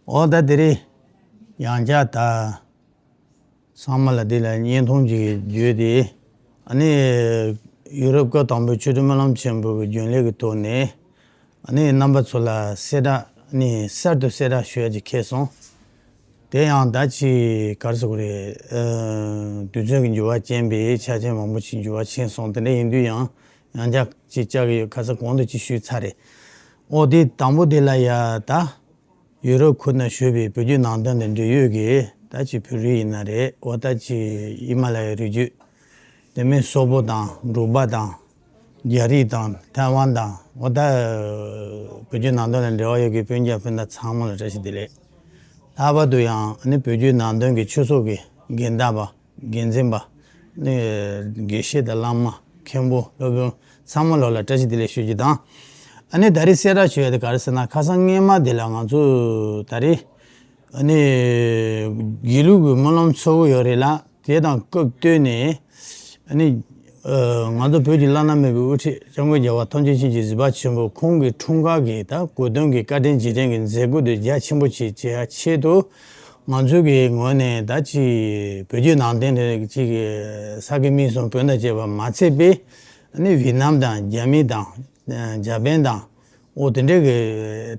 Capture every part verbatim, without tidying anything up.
འོ་ད་དེ་རིང་ཡང་བསྐྱར་ད་ཚང་མ་ལ་འདི་ལ་བརྙན་ཐུང་ཅིག་བརྒྱུད་དེ། ཨ་ནི་ཡུ་རོབ་སྐབས་དང་པོའི་ཆོས་སྒྲོན་སྨོན་ལམ་ཆེན་པོ་གི་རྒྱུན་ལས་ཀྱི་ཐོག་ནས། ཨ་ནི་རྣམ་པ་ཚོ་ལ་གསལ་བསྒྲགས་ཨ་ནི་གསར་དུ་གསལ་བསྒྲགས་ཞུ་ཡ་ཅིག་འཁེལ་སོང་། དེ་ཡང་ད་ཅི་ག་རེ་ཟེར་དགོས་རེད། ཨ་དུས་ཚོད་ཀྱི་འགྱུར་བ་རྐྱེན་པས་ཆ་རྐྱེན་མང་པོ་ཅིག་འགྱུར་བ་ཕྱིན་སོང་། དེ་འདྲ་ཡིན་དུས་ཡང་ཡང་བསྐྱར་ཅིག་བཅར་གྱི་ཡོད། ཁ་སང་གོང་དུ་ཅིག་ཞུས་ཚར་རེད། ཨོ་དེ་དང་པོ་དེ་ལ་ཡ་ད་ཡུ་རོབ་ཁུལ་ན་བཞུགས་པའི་བོད་བརྒྱུད་ནང་བསྟན་དང་འབྲེལ་ཡོད་ཀྱི་ད་ཅི་བོད་རིགས་ཡིན་ན་རེད། ཨོ་ད་ཅི་ཧི་མ་ལ་ཡའི་རི་རྒྱུད། དེ་མིན་སོག་པོ་དང་འབྲུག་པ་དང་། རྒྱ་རིགས་དང་ཐའེ་ཝན་དང་འོ་ད་བོད་བརྒྱུད་ནང་བསྟན་ལ་འབྲེལ་བ་ཡོད་ཀྱི་སྤུན་ཀྱག་སྤུན་ཟླ་ཚང་མ་ལ་བཀྲ་ཤིས་བདེ་ལེགས། ལྷག་པར་དུ་ཡང་ཨ་ནི་བོད་བརྒྱུད་ནང་བསྟན་གྱི་ཆོས་ཚོགས་ཀྱི་འགན་བདག་པ། འགན་འཛིན་པ། ནི་དགེ་བཤེས་དང་བླ་མ། མཁན་པོ། སློབ་དཔོན་ཚང་མ་ལོ་ལ་བཀྲ་ཤིས་བདེ་ལེགས་ཞུ་རྒྱུ་དང་། ཨ་ནི་ད་རེས་གསལ་བསྒྲགས་ཞུ་ཡ་དེ་ག་རེ་ཟེར་ན། ཁ་སང་སྔས་མ་དེ་ལ་ང་ཚོ་ད་རེས་ཨ་ནི་དགེ་ལུགས་ཀྱི་སྨོན་ལམ་ཚོགས་ཀྱི་ཡོད་རེད་ལ། དེ་དང་སྐབས་བསྟུན་ནས་ཨ་ནི་ཨ་ང་ཚོ་བོད་ཀྱི་བླ་ན་མེད་པའི་དབུ་ཁྲིད་སྐྱབས་མགོན་རྒྱལ་བ་ཐམས་ཅད་མཁྱེན་ཅིང་གཟིགས་པ་ཆེན་པོ་ཁོང་གི་འཁྲུངས་སྐར་གྱི་ད་གོ་སྟོན་གྱི་བཀའ་དྲིན་རྗེས་དྲན་གྱི་མཛད་སྒོ་དེ་རྒྱ་ཆེན་པོ་ཅིག་བྱེད་ཡ་ཆེད་དུ། ང་ཚོ་གི་ངོས་ནས་ད་ཅི་བོད་བརྒྱུད་ནང་བསྟན་དེ་ཅིག་ས་དགེ་མིག་གསུམ་བོན་དང་བཅས་པ་མ་ཚད་པའི་ཨ་ནི་ཝི་ནམ་དང་རྒྱ་མི་དང་འཇར་པན་དང་། ཨོ་དེ་འདྲའི་གི་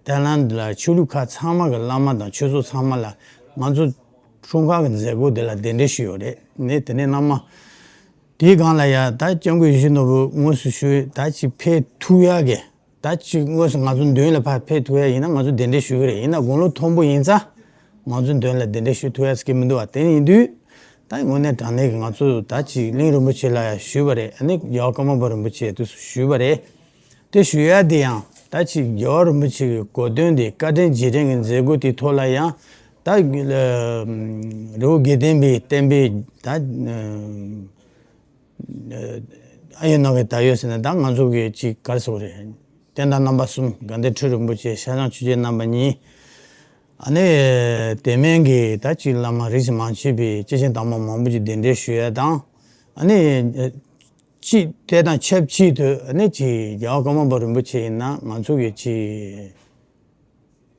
ཐའི་ལན་ལ་ཆོས་ལུགས་ཁག་ཚང་མ་གི་བླ་མ་དང་ཆོས་ཚོགས་ཚང་མ་ལ་ང་ཚོ་འཁྲུངས་སྐར་གྱི་མཛད་སྒོ་དེ་ལ་གདན་འདྲེན་ཞུས་ཡོད་རེད། ནས་དེ་ནས་བླ་མ་དེའི་སྒང་ལ་ཡ་ད་སྐྱབས་མགོན་ཡིད་བཞིན་ནོར་བུ་དངོས་སུ་ཞུ་ད་ཅི་ཕེབས་ཐུབ་ཡ་གི་ད་ཅི་དངོས་སུ་ང་ཚོ་མདུན་ལ་ཕར་ཕེབས་ཐུབ་ཡ་ཡིན་ན་ང་ཚོ་གདན་འདྲེན་ཞུ་གི་རེད། ཡིན་ན་དགུང་ལོ་མཐོན་པོ་ཡིན་ཙང་ང་ཚོ་མདུན་ལ་གདན་འདྲེན་ཞུ་ཐུབ་ཡ་ཟེར་གི་མི་འདུག་བ། དེ་ཡིན་དུས་ད་དངོས་གནས་དྲང་གནས་ཀྱི་ང་ཚོ་ད་ཅི་གླིང་རིན་པོ་ཆེ་ལ་ཡ་ཞུས་པ་རེད། ཨ་ནི་རྒྱལ་བ་ཀརྨ་པ་རིན་པོ་ཆེ་དུས་སུ་ཞུས་པ་རེད། དེ་ཞུ་ཡ་དེ་ཡང་ད་ཅིག་རྒྱལ་བ་རིན་པོ་ཆེ་གི་གོ་སྟོན་དེ་བཀའ་དྲིན་རྗེས་དྲན་གྱི་མཛད་སྒོ་དེའི་ཐོག་ལ་ཡང་ད་རི་བོ་དགེ་ལྡན་པའི་བསྟན་པའི་ད་ཨ་ཡོད་ནོ་གི་ད་ཡོད་ཟེར་ན། ད་ང་ཚོ་གི་ཅིག་ག་རེ་ཟེར་དགོས་རེད། བསྟན་དང་རྣམ་པ་གསུམ་དགའ་ལྡན་ཁྲི་རིན་པོ་ཆེ་ཤར་བྱང་ཆོས་རྗེ་རྣམ་པ་གཉིས། ཨ་ནི་དེ་མིན་གྱི་ད་ཅིག་བླ་མ་རིས་མང་ཆེ་བའི་སྐྱེས་ཆེན་དམ་པ་མང་པོ་ཅིག་གདན་འདྲེན་ཞུ་ཡ་དང་། ཨ་ནི། ཅིག་དེ་དང་ཆབས་ཅིག་ཏུ་ནི་ཅིག་རྒྱལ་བ་ཀརྨ་པ་རིན་པོ་ཆེ་ཡིན་ན་ང་ཚོ་གི་ཅིག་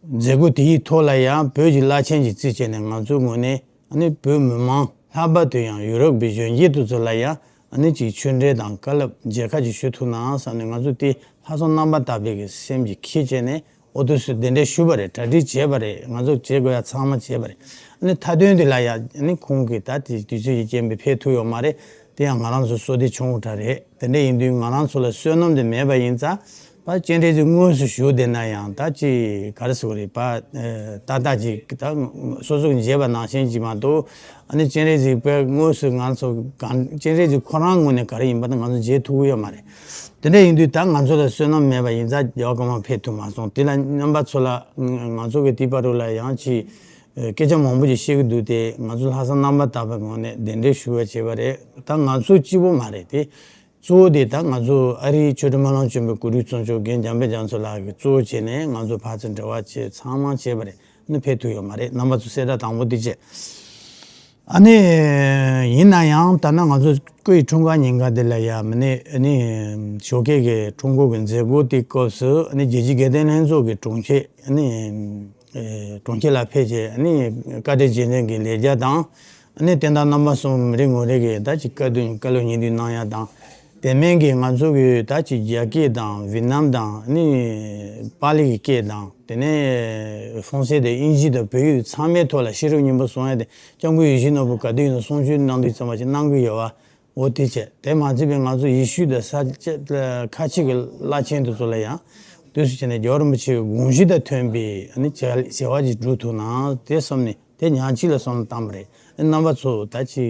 མཛད་སྒོ་དེའི་ཐོག་ལ་ཡང་བོད་ཀྱི་བླ་ཆེན་གྱི་རྩིས་བྱས་ནས་ང་ཚོའི་ངོས་ནས་ནི་བོད་མི་མང་ལྷག་པར་དུ་ཡང་ཡུ་རོབ་པའི་གཞོན་སྐྱེས་དེ་ཚོ་ལ་ཡང་ནི་ཅིག་ཆོས་འབྲེལ་དང་བཀའ་སློབ་མཇལ་ཁ་ཅིག་ཞུ་ཐུབ་ན་བསམ་ནས་ང་ཚོ་དེ་ལྷག་བསམ་རྣམ་པར་དག་པའི་གི་སེམས་ཀྱིས་ཁས་བྱས་ནས། ཨོ་དུ་སུ་གདན་འདྲེན་ཞུས་པ་རེད། གྲ་སྒྲིག་བྱས་པ་རེད། ང་ཚོ་བྱེད་དགོས་ཡ་ཚང་མ་བྱས་པ་རེད། ཨ་ནི་མཐའ་དོན་དེ་ལ་ཡ་ཨ་ནི་ཁོང་གིས་ད་དེ་དུས་ཚོད་ཀྱི་རྐྱེན་པས་ཕེབས་ཐུབ་ཡོད་མ་རེད། དེ་ཡང་ང་རང་ཚོ་བསོད་བདེ་ཆུང་ངུ་འདྲ་རེད། དེ་འདྲ་ཡིན་དུས་ང་རང་ཚོ་ལ་བསོད་ནམས་དེ་མེད་པ་ཡིན་ཙང་། ཕར་སྤྱན་རས་གཟིགས་དངོས་སུ་བཞུགས་བསྡད་ན་ཡང་ད་ཅི་ག་རེ་ཟེར་དགོས་རེད་པ། ཏག་ཏག་ཅིག་ད་སོ་སོ་གིས་མཇལ་བ་ནང་བཞིན་ཅིག་མ་གཏོགས། ཨ་ནི་སྤྱན་རས་གཟིགས་དཔེ་དངོས་སུ་ང་ཚོ་གང་སྤྱན་རས་གཟིགས་ཁོ་རང་ངོས་ནས་ག་རེ་ཡིན་པ་ད་ང་ཚོ་མཇལ་ཐུབ་ཀྱི་ཡོད་མ་རེད། དེ་འདྲ་ཡིན་དུས་ད་ང་ཚོ་ལ་བསོད་ནམས་མེད་པ་ཡིན་ཙང་རྒྱལ་བ་ཀརྨ་ཕེབས་ཐུབ་མ་སོང་། དེ་ལ་རྣམ་པ་ཚོ་ལ་ང་ཚོ་གི་དེ་བར་དུ་ལ་ཡང་ཅིག་སྐད་ཆ་མང་པོ་ཞིག་བཤད་ཀྱི་འདུག་སྟེ། ང་ཚོ་ལྷག་བསམ་རྣམ་པར་དག་པའི་ངང་ནས་གདན་འདྲེན་ཞུ་བ་བྱས་པ་རེད། ད་ང་ཚོ་གཅིག་པོ་མ་རེད་དེ། གཙོ་བོ་དེ་ད་ང་ཚོ་ཨ་རིའི་ཆོས་སྒྲོན་སྨོན་ལམ་ཆེན་མོའི་གོ་སྒྲིག་གཙོ་མཆོག་རྒན་འཇམ་དཔལ་རྒྱ་མཚོ་ལགས་ཀྱིས་གཙོ་བོ་བྱས་ནས་ང་ཚོ་ཕར་ཚུར་འབྲེལ་བ་བྱས་ཚང་མ་བྱས་པ་རེད། ནི་ཕེབས་ཐུབ་ཡོད་མ་རེད། རྣམ་པ་ཚོ་གསལ་བསྒྲགས་དང་པོ་འདི་བྱས། ཨ་ནི། ཡིན་ན་ཡང་ད་ནང་ང་ཚོ་སྐུ་ཡི་འཁྲུངས་སྐར་ཉིན་ཀ་འདི་ལ་ཡ་མི་ནི་ཨ་ནི་ཞོགས་ཀས་ཀྱི་ཁྲོམ་སྐོར་གྱི་མཛད་སྒོ་དེའི་སྐབས་སུ་ཨ་ནི་རྒྱལ་སྤྱིའི་དགེ་ལྡན་ལྷན་ཚོགས་ཀྱི་དྲུང་ཆེ་ཨ་ནི་ཨེ་དྲུང་ཆེ་ལགས་ཕེབས་བྱས། ཨ་ནི་བཀའ་དྲིན་རྗེས་དྲན་གྱི་ལས་བྱ་དང་། ཨ་ནི་བསྟན་དང་རྣམ་པ་གསུམ་མི་རེ་ངོ་རེ་གི་ད་ཅིག་བཀའ་བསྡུ་བཀའ་སློབ་སྙིང་བསྡུས་གནང་ཡ་དང་། དེ་མིན་གྱི་ང་ཚོ་གི་ད་ཅིག་རྒྱ་སྐད་དང་ཝི་ནམ་དང་ཨ་ནི་པཱ་ལི་གི་སྐད་དང་། དེ་ནས་ཧྥོང་སེ་དང་དབྱིན་ཇི་དང་བོད་ཡིག་ཚང་མའི་ཐོག་ལ་ཤེས་རབ་སྙིང་པོ་གསུང་ཡ་དེ་སྐྱབས་མགོན་ཡིད་བཞིན་ནོར་བུ་ག་དུས་ཡིན་ན་གསུང་ཆོས་གནང་དུས་ཙམ་པ་ཞིག་གནང་གི་ཡོད་པ། འོ་དེ་བྱས། དེ་མ་ཚད་པའི་ང་ཚོ་ཡེ་ཤུ་དང་ས་སྐྱ་ཁ་ཆེ་གི་བླ་ཆེན་དེ་ཚོ་ལ་ཡང་དུས་སུ་བྱས་ནས་རྒྱལ་བ་རིན་པོ་ཆེ་གི་དགོངས་གཞི་དང་མཐུན་པའི་ཨ་ནི་བྱ་བྱ་བ་ཅིག་སྒྲུབ་ཐུབ་ན་དེ་བསམ་ནས་དེ་ཉག་གཅིག་ལ་བསམ་བློ་བཏང་པ་རེད། ཨ་ནི་རྣམ་པ་ཚོ་ད་ཅི་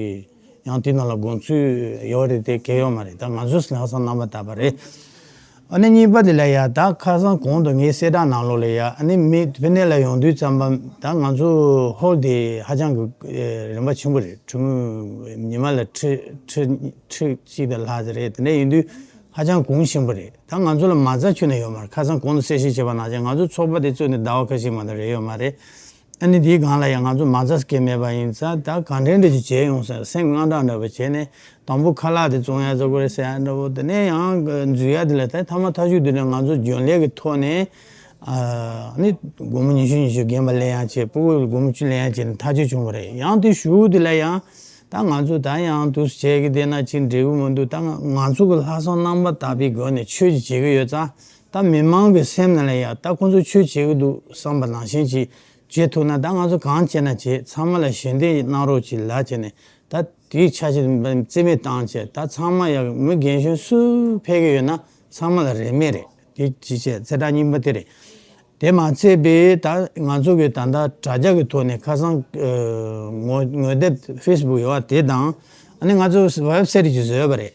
ཡང་དེ་ནང་ལ་དགོངས་ཚུལ་ཡོད་རེད་དེ་གལ་ཡོད་མ་རེད། ད་ང་ཚོས་ལྷག་བསམ་རྣམ་པར་དག་པ་རེད། ཨ་ནི་གཉིས་པ་དེ་ལ་ཡ་ད་ཁ་སང་གོང་དུ་ངའི་གསལ་བསྒྲགས་ནང་ལོགས་ལ་ཡ་ཨ་ནི་མི་ཕི་ནས་ལ་ཡོང་དུས་ཙམ་པ་ད་ང་ཚོ་ཧོལ་དེ་ཧ་ཅང་གི་རིན་པ་ཆེན་པོ་རེད། ཁྲི་ཉི་མ་ལ་ཁྲི་ཁྲི་ཁྲི་གཅིག་དང་ལྷག་ཙམ་རེད། དེ་འདྲ་ཡིན་དུས་ཧ་ཅང་གོང་ཆེན་པོ་རེད། ད་ང་ཚོ་ལ་མ་རྩ་ཁྱོན་ནས་ཡོད་མ་རེད། ཁ་སང་གོང་དུ་གསལ་བཤད་བྱས་པ་ནང་བཞིན་ང་ཚོ་ཚོགས་པ་དེ་བཙུགས་ནས་ཟླ་བ་ཁ་ཤས་མ་གཏོགས་རེད་ཡོད་མ་རེད། ཨ་ནི་དེའི་སྒང་ལ་ཡང་ང་ཚོ་མ་རྩ་སྐྱེ་མེད་པ་ཡིན་ཙང་ད་གང་དྲན་འདྲ་ཅིག་བྱས་ཡོང་ཟེར་སེམས་དངངས་སྐྲག་འདྲ་བ་བྱས་ནས་དང་པོ་ཁ་ལག་དེ་བཙོང་ཡ་བཟོ་དགོས་རེད་ཟེར་ཡ་འདྲ་བོ། དེ་ནས་ཡང་འཛུལ་ཡ་དེ་ལ་ད་ཐ་མ་ཐག་གཅོད་དེ་ནས་ང་ཚོ་རྒྱུན་ལས་ཀྱི་ཐོག་ནས་ ཨ་ནི་སྒོར་མོ་ཉི་ཤུ་ཉི་ཤུ་རྒན་པ་ལེན་ཡག་བྱས། སྤུ་གུ་སྒོར་མོ་བཅུ་ལེན་ཡག་བྱས་ནས་ཐག་གཅོད་བྱུང་བ་རེད། ཡང་དེ་གཞུག་དེ་ལ་ཡང་ད་ང་ཚོ་ད་ཡང་དུས་སུ་བྱས་ཀྱི་བསྡད་ན་ཅིག་འགྲིག་གི་མི་འདུག་ད་ང་ང་ཚོ་གི་ལྷག་བསམ་རྣམ་པར་དག་པའི་སྒོ་ནས་ཆོས་ཅིག་བྱེད་ཀྱི་ཡོད་ཙང་། ད་མི་མང་གི་སེམས་ནང་ལ་ཡང་ད་ཁོང་ཚོ་ཆོས་བྱེད་ཀྱི་འདུག་བསམ་པ་ནང་བཞིན་ཅིག་བྱེད་ཐུབ་ན། ད་ང་ཚོ་གང་བྱས་ན་བྱེད། ཚང་མ་ལ་ཞལ་འདེབས་གནང་རོགས་ཅིག་ལབ་བྱས་ནས། ད་དེའི་ཆ་ཤས་རྩིས་མེད་བཏང་བྱས། ད་ཚང་མ་ཡང་མི་རྒན་གཞོན་སུ་ཕེབས་ཀྱི་ཡོད་ན་ཚང་མ་ལ་རིན་མེད་རེད། དེ་ཅི་བྱས་ཚེ་གྲངས་རྙིང་པ་དེ་རེད། དེ་མ་ཚད་པའི་ད་ང་ཚོ་གི་ད་ལྟ་དྲ་རྒྱ་གི་ཐོག་ནས་ཁ་སང་ཨ་ངོ་ངོ་དེབ་ཕེ་སི་བུག་ཡོད་པ་དེ་དང་། ཨ་ནི་ང་ཚོ་ཝེབ་སའིཊ་ཅིག་བཟོས་པ་རེད།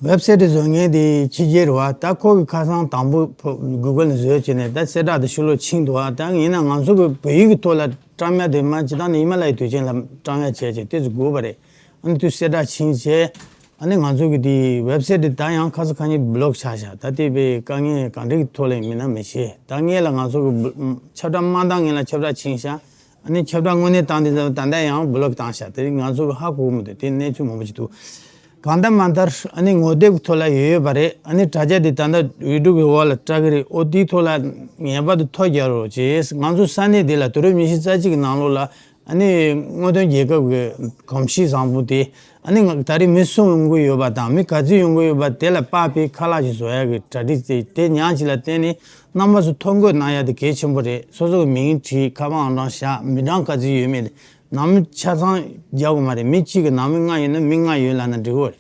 ཝེབ་སའིཊ་བཟོ་མཁན་དེ་ཕྱི་རྒྱལ་རེད་པ། ད་ཁོ་གི་ཁ་སང་དང་པོ་ཕོ་གུ་གལ་ནས་བཟོས་བྱས་ནས་ད་གསལ་བསྒྲགས་དེ་ཕྱི་ལོགས་ཕྱིན་འདུག་པ། ད་ཡིན་ན་ང་ཚོ་གི་བོད་ཡིག་གི་ཐོག་ལ་བཀྲམ་ཡག་དེ་མ་སྤྱིར་བཏང་ནས་ཧི་མ་ལ་ཡའི་དུས་ཆེན་ལ་བཀྲམ་ཡག་བྱས་བྱས་དེ་ཚོ་དགོས་པ་རེད། ཨ་ནི་དུས་གསལ་བསྒྲགས་ཕྱིན་བྱས། ཨ་ནི་ང་ཚོ་གི་དེ་ཝེབ་སའིཊ་དེ་ད་ཡང་ཁ་སང་ཁ་ཉིན་བྷི་ལོག་ཆགས་བཞག་ད་དེ་བས་དཀའ་ངལ་གང་འདྲ་གི་ཐོག་ལ་ཡིན་མིན་ན་མི་ཤེས། ད་སྔོན་ལ་ང་ཚོ་གི་ཁྱབ་བསྒྲགས་མ་བཏང་སྔོན་ལ་ཁྱབ་བསྒྲགས་ཕྱིན་ཤག་ཨ་ནི་ཁྱབ་བསྒྲགས་དངོས་གནས་བཏང་དུས་ཙམ་ད་ལྟ་ཡང་བྷི་ལོག་བཏང་ཤག་དེ་ང་ཚོ་གི་ཧ་གོ་གི་མི་འདུག་དེ་གནས་ཚུལ་མང་པོ་ཞིག་འདུག་གང་ལྟར་མ་ལྟར་ཨ་ནི་ངོ་དེབ་ཐོག་ལ་ཡོད་ཡོད་པ་རེད། ཨ་ནི་དྲ་རྒྱ་དེ་ད་ལྟ་ཡུ་ཊུབ་གི་འོག་ལ་བཀྲམ་གི་རེད། ཨོ་དེའི་ཐོག་ལ་ངེས་པར་དུ་ཐོ་རྒྱག་རོགས་བྱེད། ང་ཚོ་ས་གནས་དེ་ལ་དུས་རབས་ཉི་ཤུ་རྩ་གཅིག་གི་ནང་ལོགས་ལ་ཨ་ནི་སྔོན་ཐོན་རྒྱལ་ཁབ་ཀྱི་གོམས་གཤིས་བཟང་པོ་དེ། ཨ་ནི་ང་ད་རེས་མི་སུ་ཡོང་གི་ཡོད་པ་དང་མི་ག་ཚོད་ཡོང་གི་ཡོད་པ་དེ་ལ་དཔག་པའི་ཁ་ལག་ཅིག་བཟོ་ཡག་གི་གྲ་སྒྲིག་དེ་དེ་ཉག་གཅིག་ལ་བརྟེན་ནས་རྣམ་པ་ཚོ་ཐོ་འགོད་གནང་ཡག་དེ་གལ་ཆེན་པོ་རེད། སོ་སོ་གི་མིང་བྲིས། ཁ་པར་ཨང་གྲངས་བཞག་མི་གྲངས་ག་ཚོད་ཡོད་མེད་དེ། ནང་མི་ཆ་ཚང་རྒྱག་དགོས་མ་རེད། མི་གཅིག་གི་ནང་མི་ལྔ་ཡོད་ན་མི་ལྔ་ཡོད་ལབ་ན་འགྲིག་གི་རེད།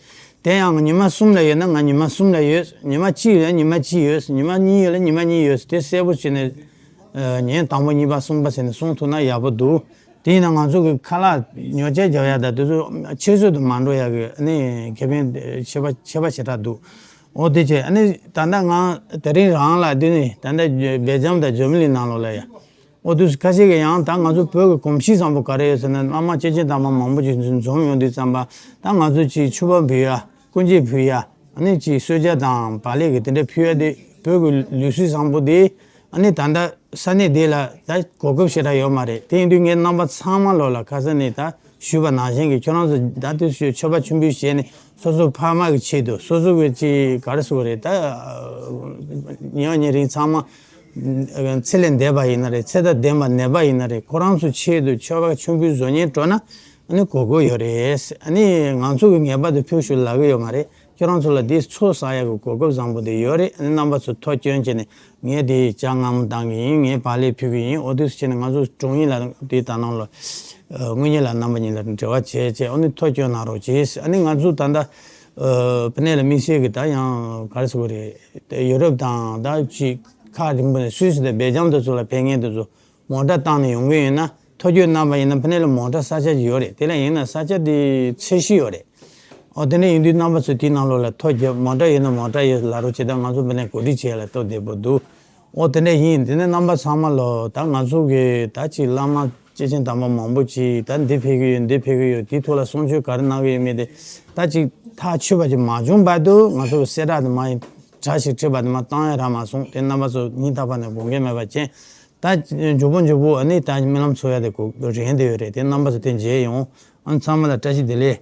དེ་ཡང་ཉི་མ་གསུམ་ལ་ཡོད་ན་ང་ཉི་མ་གསུམ་ལ་ཡོད། ཉི་མ་གཅིག་ཡོད་ན་ཉི་མ་གཅིག་ཡོད། ཉི་མ་གཉིས་ཡོད་ན་ཉི་མ་གཉིས་ཡོད། དེ་གསལ་པོ་བྱས་ནས་ཨ་ཉིན་དང་པོ་གཉིས་པ་གསུམ་པ་ཟེར་ནས་གསུང་ཐུབ་ན་ཡག་པོ་འདུག་དེ་ཡིན་ན་ང་ཚོ་གི་ཁ་ལག་ཉོ་ཆ་རྒྱག་ཡག་དང་དེ་ཚོ་ཆུད་ཟོས་དུ་མ་འགྲོ་ཡག་གི་ཨ་ནི་ཁེ་ཕན་ཆེ་བ་ཆེ་བ་ཞེ་དྲག་འདུག་འོ་དེ་བྱས་ཨ་ནི་ད་ལྟ་ང་དེ་རིང་རང་ལ་འདི་ནི་ད་ལྟ་སྦེལ་ཇམ་དང་ཇར་མ་ནི་ནང་ལོགས་ལ་ཡ། འོ་དུས་ཁ་ཤས་ཀྱིས་ཡང་ད་ང་ཚོ་བོད་ཀྱི་གོམས་གཤིས་བཟང་པོ་ག་རེ་ཡོད་ཟེར་ན། བླ་མ་སྐྱེས་ཆེན་དམ་པ་མང་པོ་ཅིག་འཛོམས་ཡོང་དུས་ཙམ་པ། ད་ང་ཚོ་ཅིག་མཆོད་པ་འབུལ་ཡ། སྐུ་འགྱེད་ཕུལ་ཡ། ཨ་ནི་ཅིག་གསོལ་ཇ་དང་བག་ལེབ་ཀྱི་དེ་འདྲ་ཕུལ་ཡ་དེ་བོད་ཀྱི་ལུགས་སྲོལ་བཟང་པོ་དེ་ཨ་ནི་ད་ལྟ་ས་གནས་དེ་ལ་ད་གོ་སྐབས་ཞེ་དྲག་ཡོད་མ་རེད། དེ་ཡིན་དུས་ངས་རྣམ་པ་ཚང་མ་ལོག་ལ་ཁ་སང་ནས་ད་ཞུས་པ་ནང་བཞིན་གྱི་ཁྱོད་རང་ཚོ་ད་དུས་ཞུ་མཆོད་པ་མཆོད་འབུལ་བྱས་ནས་སོ་སོ་ཕ་མ་གི་ཆེད་དུ། སོ་སོ་གི་ཅིག་ག་རེ་ཟེར་དགོས་རེད། ད་ཉིན་ཉིན་རིང་ཚང་མ་ཚེ་ལས་འདས་པ་ཡིན་ན་རེད། ཚེ་དང་ལྡན་པ་ནད་པ་ཡིན་ན་རེད། ཁོ་རང་ཚོ་ཆེད་དུ་མཆོད་པ་མཆོད་འབུལ་བཟོ་སྙིང་བྲོ་ན་ཨ་ནི་གོ་སྐབས་ཡོད་རེད། ཨ་ནི་ང་ཚོ་གི་ངེས་པར་དུ་ཕུལ་ཞུ་ལབ་གི་ཡོད་མ་རེད། ཁྱོད་རང་ཚོ་ལ་དེ་ཚོགས་བསགས་ཡག་གི་གོ་སྐབས་བཟང་པོ་དེ་ཡོད་རེད། ཨ་ནི་རྣམ་པ་ཚོ་ཐུགས་སྐྱོན་བྱས་ནས་ངས་དེ་ཇ་མངར་མོ་བཏང་གི་ཡིན། ངས་བག་ལེབ་ཕུལ་གི་ཡིན། འོ་དུས་བྱས་ནས་ང་ཚོ་དྲུང་ཡིག་ལ་དེ་ད་ནང་ལ་དངུལ་གཉེར་ལ་རྣམ་པ་གཉིས་ལ་འབྲེལ་བ་བྱས་བྱས། ཨ་ནི་ཐུགས་སྐྱོན་གནང་རོགས་བྱས། ཨ་ནི་ང་ཚོ་ད་ལྟ་ཕ་ནས་ལ་དམིགས་བསལ་གྱི་ད་ཡང་ག་རེ་ཟེར་དགོས་རེད། ཡུ་རོབ་དང་ད་ཅིག་ཁག་རིམ་པ་ནས་སུད་སི་དང་སྦེལ་ཇམ་དེ་ཚོ་ལ་ཕེབས་མཁན་དེ་ཚོ་མོ་ཊ་བཏང་ནས་ཡོང་གི་ཡོད་ན། ཐོ་བཀོད་གནང་པ་ཡིན་ན་ཕ་ནས་ལ་མོ་ཊ་ས་ཆ་ཅིག་ཡོད་རེད། དེ་ལ་ཡིན་ན་ས་ཆ་དེ་ཚད་གཞི་ཡོད་རེད། ཨོ་དེ་འདྲ་ཡིན་དུས་རྣམ་པ་ཚོས་དེའི་ནང་ལོགས་ལ་ཐོ་བརྒྱབ། མོ་ཊ་ཡོད་ན་མོ་ཊ་ཡོད་ལབ་རོགས་བྱེད། ད་ང་ཚོ་ཕ་ནས་གོ་སྒྲིག་བྱེད་ཡ་ལ་སྟབས་བདེ་པོ་འདུག་ཨོ་དེ་འདྲ་ཡིན། དེ་ནས་རྣམ་པ་ཚང་མ་ལོ་ད་ང་ཚོ་གི་ད་ཅིག་བླ་མ་སྐྱེས་ཆེན་དམ་པ་མང་པོ་ཅིག་ད་འདི་ཕེབས་ཀྱི་ཡོད། འདི་ཕེབས་ཀྱི་ཡོད། དེའི་ཐོག་ལ་གསུང་ཆོས་ག་རེ་གནང་གི་ཡོད་མེད་དེ་ད་ཅིག་ཐག་ཆོད་པ་ཅིག་མ་བྱུང་བར་དུ་ང་ཚོ་གི་གསལ་བསྒྲགས་དེ་མ་ཡིན་གྲ་ཞིག་བྲིས་པ་དེ་མ་བཏང་ཡ་རག་མ་སོང་། དེ་རྣམ་པ་ཚོ་སྙིང་ཐག་པ་ནས་དགོངས་འགལ་མེད་པ་བྱས། ད་མགྱོགས་པོ་མགྱོགས་པོ་ཨ་ནི་ད་རྨི་ལམ་འཚོལ་ཡ་དེ་གོ་རན་དེ་ཡོད་རེད། དེ་རྣམ་པ་ཚོ་དེ་མཇལ་ཡོང་། ཨ་ནི་ཚང་མ་ལ་བཀྲ་ཤིས་བདེ་ལེགས།